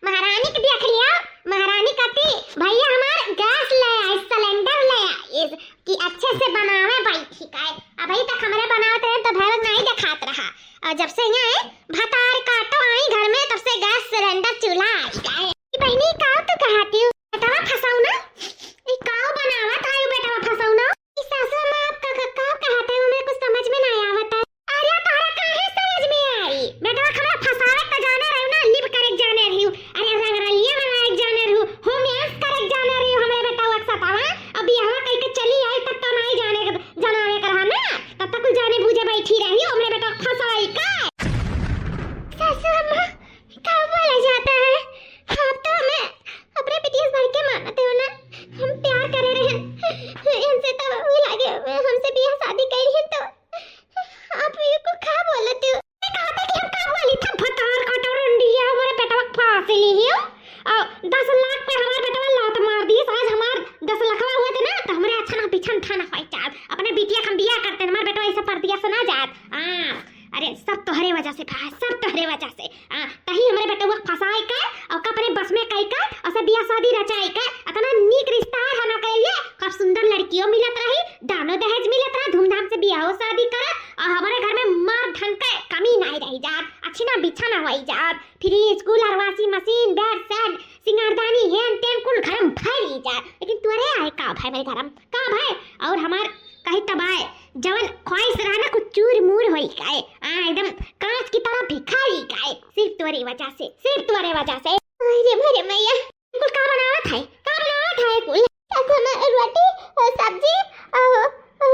महारानी के देख लिया, महारानी कहती, "भैया हमार गैस ले आए, सिलेंडर ले आए, कि अच्छे से बनावे बैठी का है।" अबही तक हमरे बनावत रहे तो भैया नाहीं देखात रहा, और जब से यहाँ है भतार काटो आई घर में, तब से गैस सिलेंडर चूल्हा आई का है। बहनी, का तू कहती हो? बेटवा फसाऊ ना? ई का बनावत है बेटवा फसाऊ ना? ई सासू अम्मा, आप का, का, का कहत है? हमें कुछ समझ में नाहीं आवत है। अरे, तोहरा काहे समझ में आई? बेटवा हमरा फसावे त जाने रहू ना, लिप करे के जाने रहू। अरे, रंगरलिया बनाए के जाने रहू, होम एस करे के जाने रहू, हमरे बेटवा के सतावा। अब बियाहवा कइके चली आई तब तो नाहीं जाने के, जनावे के रहा ना, तब तक कुल जाने बूझे बैठी रही, हमरे बेटवा के फसाई का। सासू अम्मा, का बोला जाता है? आप तो हमें अपने बिटिया से बढ़ के मानते हो ना, हम प्यार करे रहे इनसे, तो वही लागे हमसे बियाह शादी करी है, तो आप ये को का बोलते हो? मैं कहा था कि हम का बोली था, भतार काटो रंडिया, हमारे बेटवा के फांसी ली हो। और दस लाख पे हमारे बेटवा लात मार दी, आज हमार दस लखवा हुए थे ना, तो हमरे अच्छा ना पीछा था ना होई जात। अपने बिटिया के हम बियाह करते, हमारे बेटवा ऐसे परदेस ना जात। हाँ, अरे सब तोहरे वजह से भा, सब तोहरे वजह से। हाँ, तही हमरे बेटवा फंसाए के, और का अपने बस में कई के, और से बियाह शादी रचाई के, इतना नीक रिश्ता है हम के लिए, खूब सुंदर लड़कियों मिलत रही, दानो दहेज मिलत रहा, धूमधाम से बियाह शादी करे, और हमारे घर में मर्द धन के कमी नाहीं रही जात, अच्छी ना बिछा ना होई जात, फ्रिज, कूलर, वॉशिंग मशीन, बेड सेट, सिंगारदानी, हेन तेन कुल घर में भरी जात, लेकिन तोरे आए का भाई मेरे घर में, का भाई? और हमार कही तबाय, जवन ख्वाहिश रहा ना, कुछ चूर मूर होई काए। आ, एकदम कांच की तरह भिखारी काए। सिर्फ तोरे वजह से, सिर्फ तोरे वजह से। अरे भरे मैया, कुल का बनावत है? का बनावत है कुल? सासू अम्मा, रोटी, अ, सब्जी, अ, अ,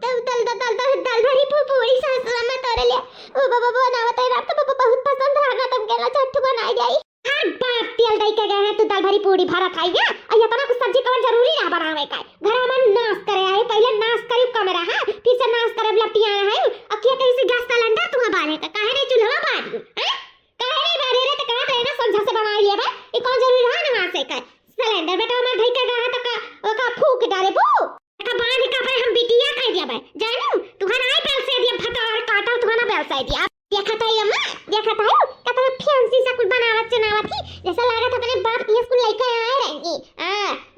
दल, दल, दल, दल, दल, दल भरी पू-, पूरी सासू अम्मा तोरे लिए। ओ बाबा, बनावत है, रात का बाबा बहुत पसंद रहा ना, तुम कहना चाहतू बनाई जाई। हर बार तेल दई के गए हैं, तू दाल भरी पूड़ी भरत है, हैं? और इतना कुछ सब्जी कवन जरूरी रहा बनावे का? घर में नाश करे आए, पहले नाश करी कमरा, हाँ? फिर से नाश करे लपटिया है। अब क्या कहीं से गैस सिलेंडर तुम्हें बारे का? काहे नहीं चूल्हा बारी, हैं? काहे नहीं बारे रे? तो कहा था ना, संझा से बनाई लिया बा। ये कौन जरूरी रहा ना वहाँ से कर? सिलेंडर बेटा हमार धई के गए हैं तो का, ओका फूक डाले बू। का बांध के अपने हम बिटिया कह दिया बे। जानू, तुहरा आई बेलसाय दिया, भतार काटा, तुहरा बेलसाय दिया। देखत है अम्मा, देखत है, कतना फैंसी सा कुल बनावत चुनावत ही, जैसे लागत अपने बाप के स्कूल लेके आए रहेंगी। आ,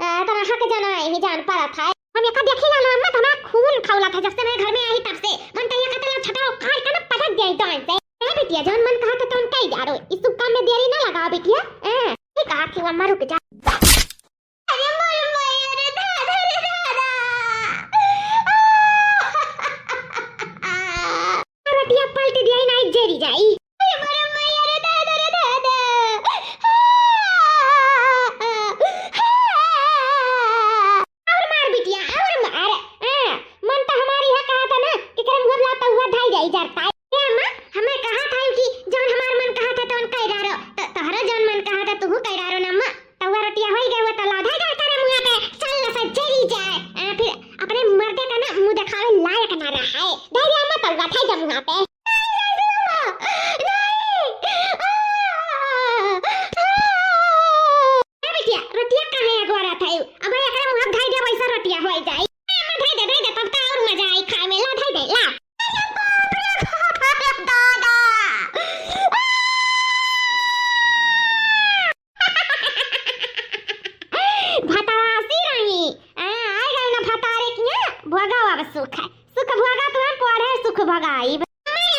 आ, तना हक जाना है, ही जान पड़ा था। हम एका देखी ना, ना, अम्मा, तना खून खौला था, जब से मैं घर में आई तब से। मन तो ये कहता है, छटा उखाड़ के ना पटक दिया जान से। ए बिटिया, जौन मन कहा था, तौन कही जा रो। इस शुभ काम में देरी ना लगाओ बिटिया। ए, ठीक है, कि अम्मा रुक जा। अरे मोर मैया रे दादा रे दादा। रतिया पलटी दिया ही नाई जरी जाई। अरे मोर मैया रे दादा रे दादा। और मार बिटिया, और मार। हाँ, मन तो हमारी है कहा था ना कि करम घर लाता हुआ धाई जाई जाता है। ए अम्मा, हमें कहा था कि जौन हमार मन कहा था तौन कह डारो। तो तोहरो जौन मन कहा था तू कह डारो ना अम्मा। तउआ रोटिया होई गए, वो तो लाधा जाता रे मुँहा पे, चल न से जरी जाए। आ, फिर अपने मर्दे का ना मुँह देखावे लायक ना रहा है। दे दे अम्मा तउआ था जब मुँहा पे। नहीं, आ, आ, आ। ए बिटिया, रोटिया काहे अगोरा था? अब एकरे मुँह धाई दे, वैसा रोटिया होई जाई। ए, अम्मा, धाई दे, धाई दे, तब तो और मजा आई खाए में। ला, धाई दे, ला। अरे बाप रे, बाप रे, दादा। भतासी रही। आ, आए गए ना भतारे किया, भोगा अब सुख है। सुख भोगा तुम्हें पढ़े सुख भोगाई। मैं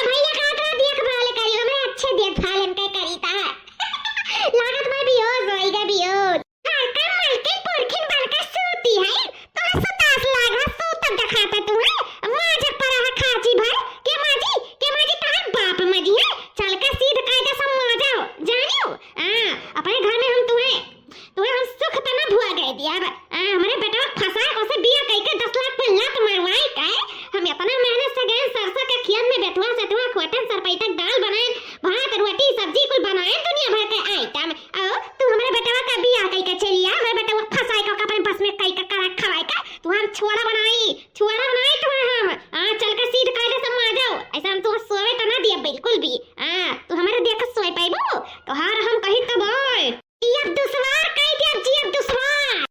तुआ खोटन सरपैतक दाल बनाएन, भात, रोटी, सब्जी कुल बनाएन, दुनिया भर के आइटम। अउ तू हमरे बेटवा का बियाह कइ के चली आ, हमरे बेटवा फंसाए का, अपने बस में कइ के करा खवाए का, तू हम छोड़ा बनाई, छोड़ा बनाई तू हम। आ, चल के सीट कायदे से माजो, ऐसे हम तू सोवे त ना दिया बिल्कुल भी। आ, तू हमरे देख सोए पाइबू, तोहार हम कही तब ओए। जियब दुश्वार कइ दिया, जियब दुश्वार।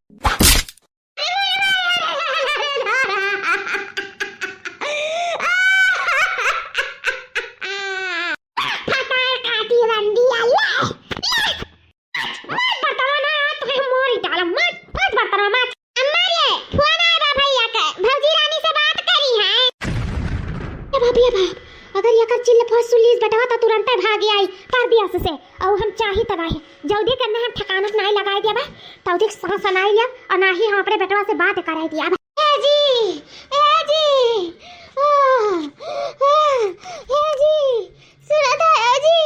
फटार काटी रंडी आ, ले, ले। मत बर्तनवा ना, आज तुम्हें मोरी डालम, मत, मत बर्तनवा, मत। अम्मा रे, फोन आया बा भैया के, भौजी रानी से बात करी है। ए बाप रे बाप, अगर एकर चिल्ल फौज सुन लीस बेटवा त तुरंते भाग आई परदेस से। अउ हम चाही तबाही, जल्दी करने हम ठिकाना नाई लगाई दिया बा, तौदी सांस नाई लिया अउ ना ही हम अपने बेटवा से बात कराई दिया बा। ए जी, ए जी, आ, आ, ए जी, सुना था ए जी।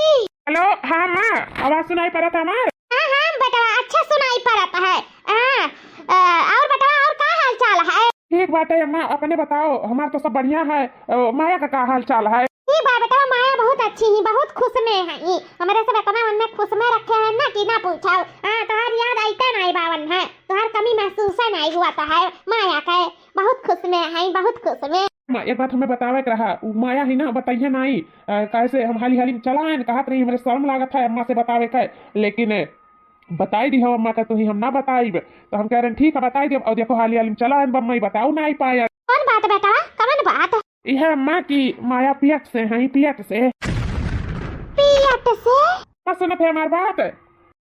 हेलो, हाँ माँ, आवाज सुनाई पड़त है हमार? हाँ, हाँ, बेटवा, अच्छा सुनाई पड़त है। हाँ, अ, और बेटवा, और का हाल चाल है? ठीक बाटे अम्मा, अपने बताओ, हमार तो सब बढ़िया है। अ, माया का का हाल चाल है? ठीक बा बेटवा, माया बहुत अच्छी ही, बहुत खुश में है ही। हमरे सब इतना उनने खुश में रखे हैं ना कि ना पूछो। हाँ, तोहार याद आइते नहीं बावन है, तोहार कमी महसूस नहीं हुआ तो है माया के। बहुत खुश में है, बहुत खुश में। माँ, एक बात हमें बतावे के रहा, उ माया ही ना, बताइए नहीं, अ, कैसे हम हाली हाली में चला आएन, कहत रही हमरे शर्म लागत है अम्मा से बतावे के, लेकिन बताई दी हो अम्मा का, तुही हम ना बताइब। तो हम कह रहे हैं, ठीक है, बताई देब। और देखो, हाली हाली में चला आएन बम्मई, बताओ ना आई पाया। कौन बात बेटा, कौन बात? यह अम्मा की माया पियट से है, पियट से। पियट से? अम्मा सुनत है हमार बात?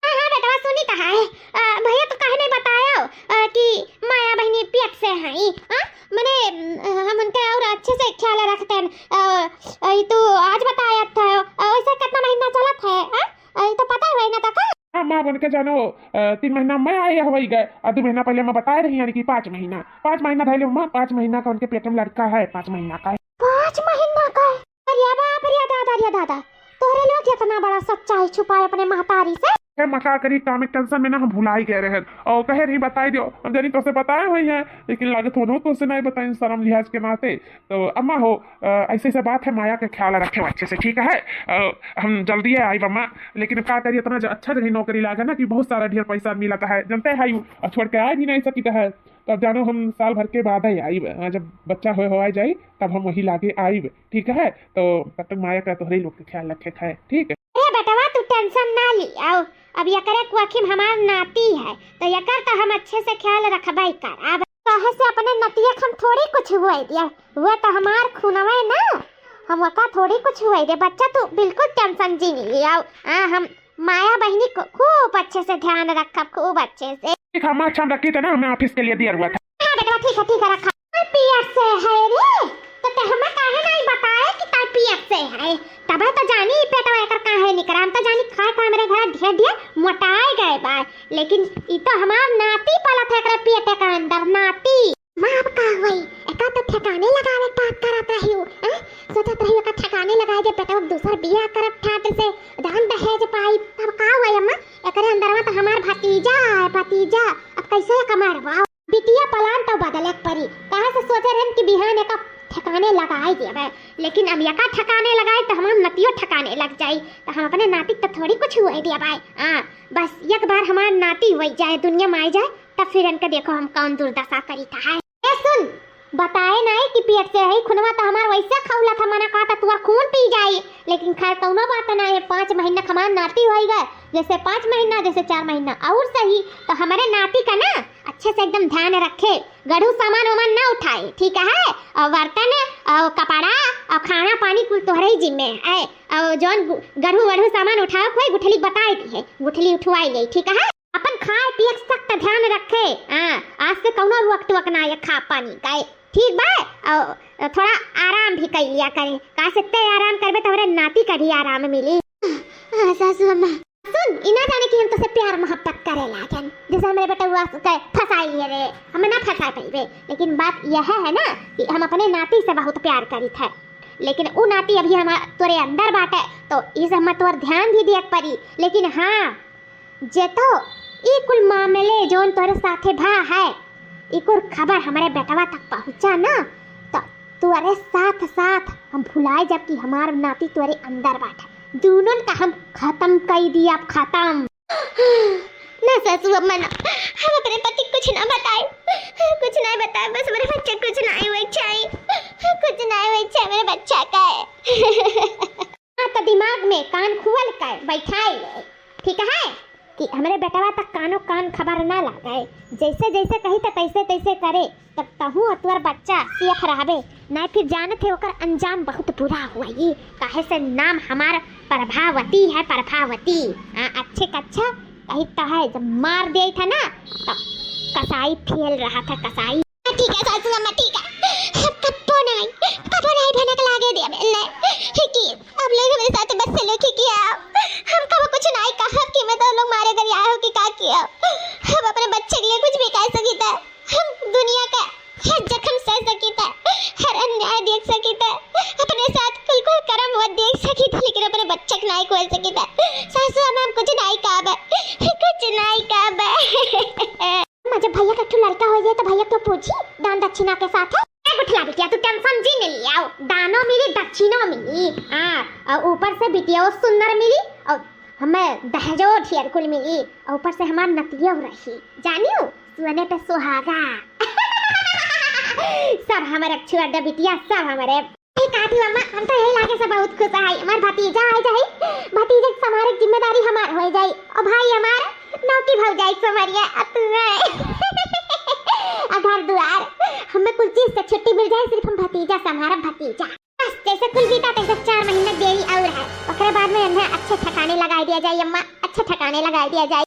हाँ, हाँ बेटवा, सुनी तो है। अ, भैया तो काहे नहीं बताया, अ, कि माया बहिनी पियट से है, हाँ? मने, अ, हम उनके और अच्छे से ख्याल रखते हैं। अ, अ, ये तो आज बताया था, अ, वैसे कितना महीना चलत है, हाँ? अ, ये तो पता ही होई ना तो का? हाँ, माँ बन के जानो, अ, तीन महीना में आए हुई गए, और दो महीना पहले मैं बताए रही, यानी कि पाँच महीना, पाँच महीना धैले माँ, पाँच महीना का उनके पेट में लड़का है, पाँच महीना का है। पाँच महीना का है? अरे बाप रे दादा, रे दादा, तोहरे लोग इतना बड़ा सच्चाई छुपाए अपने महतारी से। हे माँ, का करी, काम एक टेंशन में ना हम भुलाई गए रहे, और कहे रही बताई दियो, हम जानी तोसे बताए हुई है, लेकिन लागे थोनो तोसे नहीं बताई, शर्म लिहाज के नाते। तो अम्मा हो, अ, ऐसे ऐसे बात है, माया के ख्याल रखे अच्छे से, ठीक है? अ, हम जल्दी आइब अम्मा, लेकिन का करी, इतना ज-, अच्छा जगह नौकरी लागे ना कि बहुत सारा ढेर पैसा मिलत है, जनते है यू, और छोड़ के आ भी नहीं सकित है। तो अब जानो हम साल भर के बाद ही आइब, अ, जब बच्चा होए हो आ जाई तब हम वही लागे आइब, ठीक है? तो तब तक माया का तोहरे लोग के ख्याल रखे है, ठीक है? अरे बेटवा, तू टेंशन ना ली, आओ अब एकरे कुआखी में हमार नाती है, तो एकर तो हम अच्छे से ख्याल रखबे करब। काहे से अपने नतिया के हम थोड़ी कुछ हुए दिया, हुए तो हमार खूनवे ना, हम ओका थोड़ी कुछ हुए दे। बच्चा तू बिल्कुल टेंशन जिन लिया, आ, हम माया बहिनी को खूब अच्छे से ध्यान रखब, खूब अच्छे से। ठीक है, हम अच्छा हम रखी थे ना, हमें ऑफिस के लिए दिया हुआ था। हाँ बेटवा, ठीक है, ठीक है, रखा। ताई पियट से है रे, तो ते हमें काहे नहीं बताए कि ताई पियट से है? तबे तो जानी ई पेटवा एकर काहे निकरा। हम तो जानी खाए का हमरे घर ढेर ढेर मोटाए गए बा, लेकिन ई तो हमार नाती पलत है एकरे पेटे का अंदर, नाती। माँ, अब का हुई? एका तो ठिकाने लगावे के बात करत रही हूँ, हैं? सोचत रही हूँ एका ठिकाने लगाए दे, बेटवा दूसर बियाह करब ठाट से, दान दहेज पाई। अब का हुई अम्मा? एकरे अंदरवा तो हमार भतीजा है, भतीजा। अब कैसे एका मारवा? बिटिया plan तो बदले के पड़ी। कहाँ से सोचे रहन कि बिहान एका ठिकाने लगाए देबे, लेकिन अब एका ठिकाने लगाए तो हमार नतियो ठिकाने लग जाई, तो हम अपने नाती के तो थोड़ी कुछ हुए देबे। हाँ, बस एक बार हमार नाती हुई जाए, दुनिया में आई जाए, तब फिर इनका देखो हम कौन दुर्दशा करी था है। ए सुन, बताए नाई कि पेट से है, खूनवा तो हमार वैसे खौला था, मना कहा था तुअर खून पी जाई, लेकिन खैर कौनो बात ना है, पाँच महीना हमार नाती होई गए, जैसे पाँच महीना, जैसे चार महीना, और सही। तो हमारे नाती का ना अच्छे से एकदम ध्यान रखे, गढ़ू सामान वामान ना उठाए, ठीक है? और बर्तन और कपड़ा और खाना पानी कुल तोहरे ही जिम्मे है। और जौन गु-, गढ़ू वढ़ू सामान उठाओ कोई गुठली बताए दी है, गुठली उठवाई ले, ठीक है? अपन खाए पिए के सख्त ध्यान रखे। हाँ, आज से कौनो रुअक टुअक ना है खा पानी का, ठीक बा? और थोड़ा आराम भी कर लिया करे, का से ते आराम करबे तो हमरे नाती का भी आराम मिली। हाँ, सासू अम्मा। सुन, ई ना जाने कि हम तोसे प्यार मोहब्बत करे लागन, जैसे हमरे बेटवा के फंसाई लिए रे, हम ना फंसा पाइबे, लेकिन बात यह है ना कि हम अपने नाती से बहुत प्यार करी थे, लेकिन उ नाती अभी हम तोरे अंदर बाटे, तो इस हम तोर ध्यान भी दिए के पड़ी। लेकिन हाँ, जे तो ई कुल मामले जौन तोरे साथे भा है, ई कुल खबर हमरे बेटवा तक पहुँचा ना, तो तोरे साथ साथ हम भुलाए जब कि हमार नाती तोरे अंदर बाटे। दूनन का हम खतम कई दिया, अब खतम। ना सासू अम्मा ना, हम अपने पति कुछ ना बताए, कुछ ना बताए, बस मेरे बच्चे कुछ ना होए चाहे, कुछ ना होए चाहे मेरे बच्चा का है। हाँ, तो दिमाग में कान खुअल कर बैठाए ले, ठीक है, कि हमरे बेटवा तक कानो कान खबर ना लागे, जैसे जैसे कही तो तैसे तैसे करे, तब तहूँ अतुअर बच्चा सियफ रहबे, नहीं फिर जानत है ओकर अंजाम बहुत बुरा हुई, काहे से नाम हमार प्रभावती है, प्रभावती। हाँ, अच्छे कच्छा कही तो है, जब मार दे था ना तो कसाई फेल रहा था, कसाई। ठीक है सासू अम्मा, ठीक है, अब कब्बो नाई, कब्बो नाई भनक लागे दे अब ले। हिकी, अब लोग हमरे साथ बदसलूकी किया किया, हम कबो कुछ नाई कहा कि मैं तो लोग मारे गरिया हो कि का किया। हम अपने बच्चे के लिए कुछ भी कह सकी था, हम दुनिया का हर जख्म सह सकी था, हर अन्याय देख सकी था, अपने साथ कुल कुल करम वो देख सकी था, लेकिन अपने बच्चे के नाई खोल सकी था। सासू अम्मा, हम कुछ नाई कहा बे, कुछ नाई कहा बे। अम्मा, जब भैया का एक ठो लड़का हो जाए तो भैया को पूछी दान दक्षिणा के साथ है। ए गुठिया बिटिया, तू tension जी नहीं लियाओ, दानो मिली, दक्षिणो मिली, हाँ, और ऊपर से बिटिया वो सुंदर मिली, और हमें दहेजो ढेर कुल मिली, और ऊपर से हमार नतियो रही, जानियो, सोने पे सुहागा। सब हमारे छुआ बिटिया, सब हमारे। ए काठी अम्मा, हम तो यही लागे से बहुत खुश है। हमार भतीजा आ जाई, भतीजा के संभारे के जिम्मेदारी हमार हो जाई। और भाई हमार नौकी भौजाई संभारिया, अब तू है। आ घर दुआर, हमें कुल चीज से छुट्टी मिल जाए, सिर्फ हम भतीजा संभारब, भतीजा। बस जैसे कुल बीता तैसे चार महीना देरी और है, ओकरे बाद में इन्हें अच्छे ठिकाने लगाई दिया जाए अम्मा, अच्छे ठिकाने लगाई दिया जाए।